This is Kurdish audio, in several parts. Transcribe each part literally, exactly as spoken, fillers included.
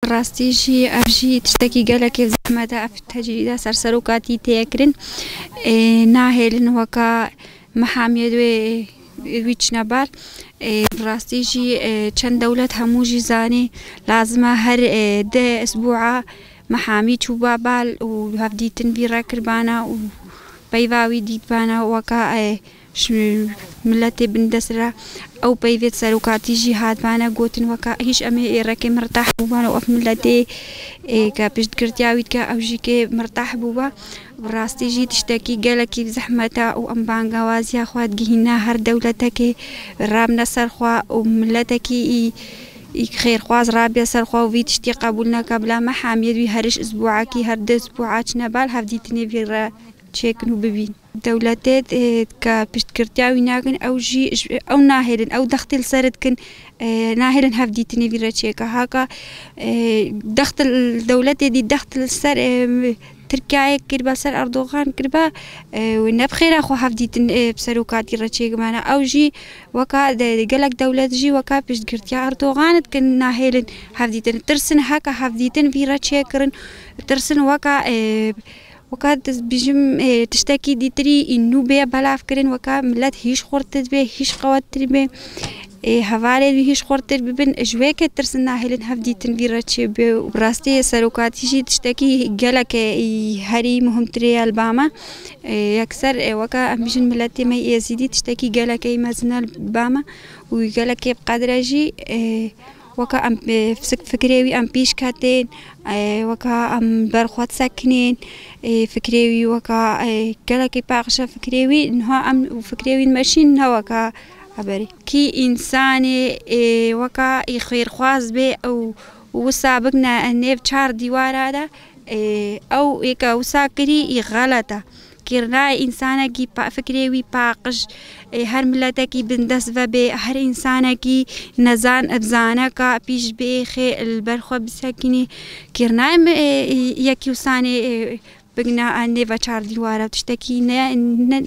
Rastî jî ev jî tiştekî gelekê zehmet e, ev tecrîda ser serokatî tê kirin. Ê, nahêlin weka mehamiyê wê wî çine bal. Ê, rastî jî, ê, çend dewlet hemû jî zanî lazim e her, ê, deh esbûa mehamî çûba bal û hevdîtin vî re kirbana û peyva wî dîtbana weka, ê, Ji miletê bindest re ew peyvê serokatî jî hatibane gotin, weka hîç em ê êrekê mirtah bûban û ev miletê, ê, ke piştgirtiya wî dike, ew jî kê mirtah bûba. Bi rastî jî tiştekî gelekî zehmet e û em bangewaziya xwe digihîne her dewletekê rabne ser xwe û miletekî î, î xêrxwaz rabe ser xwe û vî tiştî qebûl neke. Bila me hemiyê wî her ji isbûakî, her du isbûa çine bal hevdîtinê vî re çêkin û bibîn. Dewletê, e, ke piştgirtiya wî nakin, ew jî ji, ew nahêlin, ew dextê li ser dikin, e, nahêlin hevdîtinê vî re çêke. Haka, e, dext li dewletê dî dext li ser, e, Tirkiyeyê kiriba, ser Erdogan kiriba, e, wê ne bi xêra xwe hevdîtin, e, bi serokatî re çêkibana. Ew jî weka de, gelek dewlet jî weka piştgirtiya Erdogan dikin, nahêlin hevdîtin. Tirsin heka hevdîtin vî re çêkirin. Tirsin weka, e, Weka dibêjim, ê, tiştekî dîtirî î nû bê belavkirin, weka milet hîş xurtir bê, hîş qewettir bê, ê, hevalê wî hîş xurtir bibin, ji wê ke tirsin nahêlin hevdîtin vî re çêbe û bi rastî serokatî jî tiştekî geleke î herî muhimtirê ye li ba me. Ê, yekser, ê, weka em bijin miletê me yê Êzîdî tiştekî geleke î mezin e li ba me û gelekê bi qedre jî, ê, Weka em, e, fik-, fikrê wî em pîş ketên, e, weka em ber xwe disekinên, e, fikrê wî weka, e, gelekî paqij e fikrê wî, niha em û fikrê wî dimeşîn ne weka eberî. Kî însanê, e, weka î xêrxwaz bê ew wisa bikne nêv çar dîwara de, e, ew ê ke wisa kirî î xelet e. Kirina însanekî pa-, fikrê wî paqij, ê, her miletekî bindest vebe, her însanekî nezan, bi zaneka pîş bêxê, li ber xwe bisekînî. Kirina em, ê, ê, yekî wisa nê, ê, bigina, a, nêve çar dîwara, tiştekî ne, ne,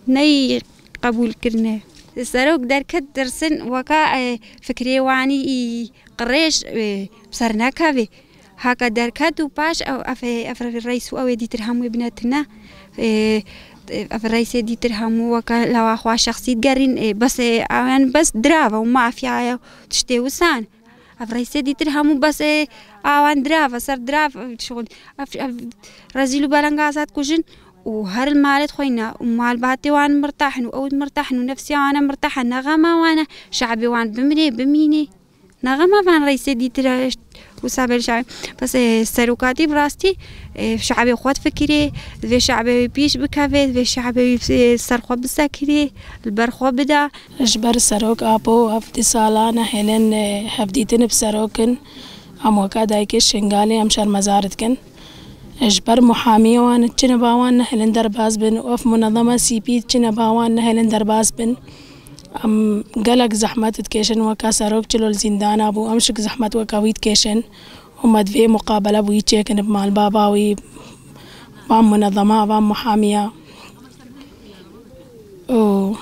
neyê qebûl kirine. Serok derket tirsin, weka, ê, fikrê wanî î qirêj, ê, bi ser nekeve. Haka derket û paş ev, ev, ev reys û ew ê dîtir hemû ê bine tune. Ê, ev reysê dîtir hemû weke lawa xwe şexsî digerîn. Ê, bes ê awan bes dirav e û mafya ye û tiştê wisan. Ev reysê dîtir hemû bes ê awan dirav e, ser dirav, e, şixul. Ev, ev rezîl û belengaz hat kujin û her li malê dixweyne û malbatê wan mirtah in û ew mirtah in û nefsiya wan e mirtah e, ne xema wan e, şe'bê wan bimirê, bimînê. Nexema van reysê dîtir e, wisa ber şe'b. Bes, e, serokatî bi rastî, e, şe'bê xwe difikirê, divê şe'bê wî pîş bikevê, divê şe'bê wî, e, ser xwe bisekirê, li ber xwe bida. Ji ber Serok Apo ev du sala nehêlin, e, hevdîtin bi serok in. Em weka dayikê Şingalê em şermezar dikin. Ji ber muhamiyê wan çi ne ba wan nehêlin derbas bin û ev munezema C P çi ne ba wan nehêlin derbas bin. Em gelek zehmet dikêşin, weka serok çilo li zîndana bû, em şik zehmet weka wî dikêşin û me divê muqabele bi wî çêkin, bi malbaba wî, van munezema, van muhamiya. û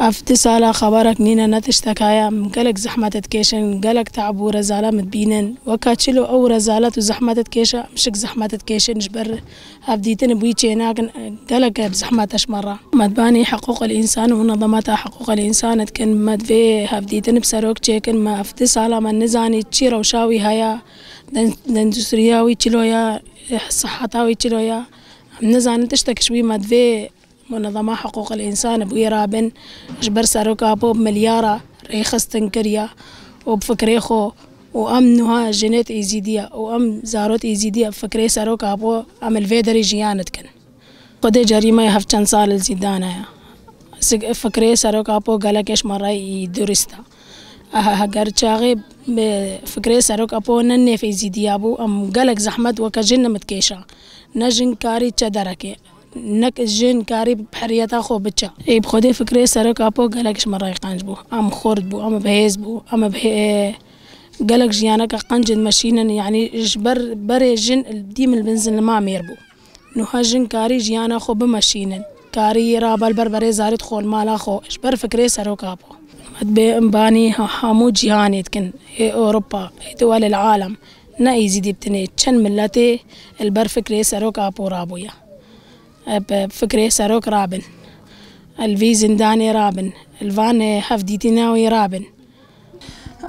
ev du sala xeberek nîne, ne tiştek heye. Em gelek zehmet dikêşin, gelek te'b û rezalet em dibînin. Weka çilo ew rezalet û zehmet dikêşe, em şik zehmet dikêşin ji ber hevdîtin bi wî çênakin, gelek bi zehmet e ji me re. Me dibanî hiqûqil însan û munezemata hiqûqil însan dikin, me divê hevdîtin bi serok çêkin, me ev du sala me nizanî çi rewşa wî heye, den-, dendûstriya wî çilo ye, siheta wî çilo ye. Em nizanin tiştek ji wî me divê Munezema hiqûqil însan bi wî rabin, ji ber Serok Apo bi milyara rêxistin kiriya û bi fikrê xwe û em niha jinêt Êzîdiya û em zarot Êzîdiya bi fikrê Serok Apo em li vê derê jiyan dikin. Xwedê cerîmaya heft çend sal li zîndana ye. Sik-, fikrê Serok Apo gelekê ji me re yî durist e. Aha, heger çaxê bi fikrê Serok Apo ne nêv Êzîdiya bû, em gelek zehmet weke jin nemit kêşa. Ne jin karî çe derekê. Nek jin karî bi heriyeta xwe biçe. Ê bi Xwedê fikrê Serok Apo gelek ji me re qenc bû. Em xurt bû, em bi hêz bû, em bi hê-, gelek jiyaneke qenc in meşînin, yanî ji ber berê jin dîm li bin zilma mêr bû. Niha jin karî jiyana xwe bimeşînin. Karî rabel ber berê zarî dixwe li mala xwe. Ji ber fikrê Serok Apo. Dibê em banî ha-, hemû cîhanê dikin, ê Ewropa, ê duwelê alem, ne Êzidî bi tenê, çend miletê li ber fikrê Serok Apo rabûye. Bi fikrê Serok rabin, li vî zindanê rabin, li van hevdîtina wî rabin.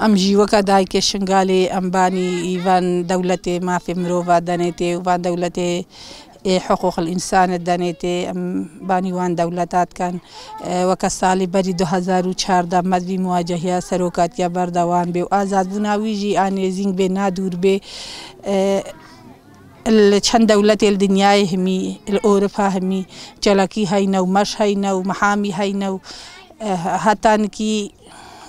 Em jî weke dayikê Şingalê em banî van dewletê mafê mirova denê tê û van dewletê ê hiqûqil însanê denê tê, em banî wan dewleta dikin. E, weke salê berî du hezar û çardeh me di vî muwacehiya serokatiya berdewam bê û azadbûna wî jî a nêzîng bê, na dûr bê. E, li çend dewletê li dinyayê himî, li Ewropa himî, çalakî heyne û meş heyne û mihamî heyne û, e, heta nikî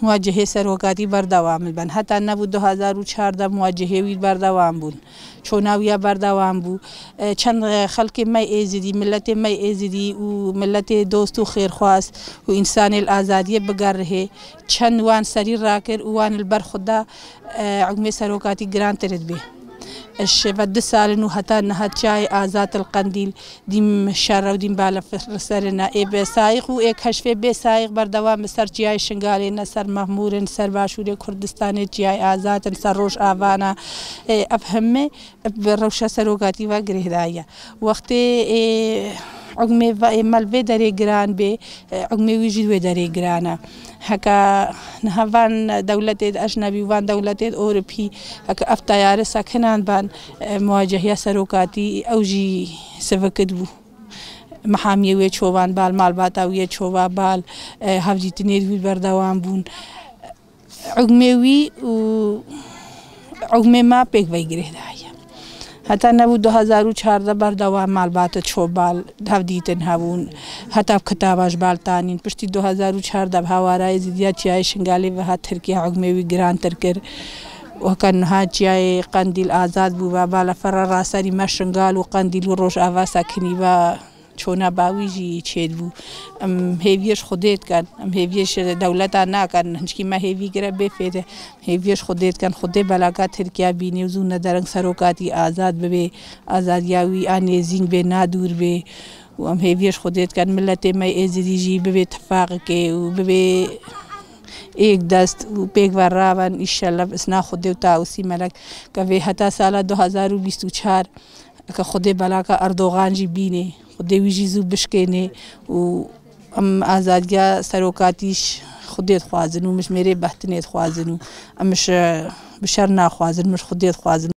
muwacehê serokatî berdewam dibin. Heta nebû du hezar û çardeh muwacehê wî berdewam bûn. Çona wî ya berdewam bû. E, çend, e, xelkê me Êzidî, miletê me Êzidî û miletê dost û xêrxwaz û însanê li azadiyê bigerihê, çend wan serî rakir û wan li ber xwe da, e, hukmê serokatî girantir dibe. Ji ve du sal in û heta niha çiyayê azad li Qendîl dîm şer û dîm balafir li ser ne. Ê bi sayiq û ê keşfê bê sayiq berdewam bi ser çiyayê Şingalê ne, ser Mexmûr in, ser başûrê Kurdistanê çiyayê azad in, ser Rojava ne. Ê ev hemî bi rewşa serokatî ve girêdayî ye. Wextê ê hukmê ve, ê me li vê derê giran bê, ê hukmê wî jî wê derê giran e. Heke niha van dewletê di ecnebî û van dewletê di Ewropî, heke ev teyare sekinan ban, e, muwacehiya serokatî ew jî sivikid bû. Mihamiyê wê çova bal, malbata wî yê çova bal, e, hevdîtinê wî berdewam bûn. Hukmê wî û hukmê me pêk ve girêdayî ye. Heta nebû du hezar û çardeh berdewam malbata ço bal hevdîtin hebûn. Heta kitaba ji bal tanîn. Piştî du hezar û çardeh bi hewara Êzidiya çiyayê Şingalê ve hat Tirkiye, hukmê wî girantir kir. Weke niha çiyayê Qendîl azad bû ve, balafira raserî me Şingal û Qendîl û Rojava sekinî ve. Çona bawî jî çêdibû. Em hêviyê ji Xwedê dikin. Em hêviyê ji dewleta nakin. Hincikî me hêvî gire bê fêde. Hêviyê ji Xwedê dikin. Xwedê belaka Tirkiye bînî û zû nedereng serokatî azad bibê. Azadiya wî a nêzîng bê, na dûr bê. Û em hêviyê ji Xwedê dikin. Miletê me Êzidî jî bibê tifaqekê û bibê êk dest û pêk ve raven. Înşellah bi isna Xwedê û Tausî Melek ke vê heta sala du hezar û bîst û çar. Eke Xwedê belaka Erdogan jî bînê, Xwedê wî jî zû bişkênê û em azadiya serokatî ji Xwedê dixwazin û min ji mêrê behtinê dixwazin û em ji, bi şer naxwazin, min ji Xwedê dixwazin.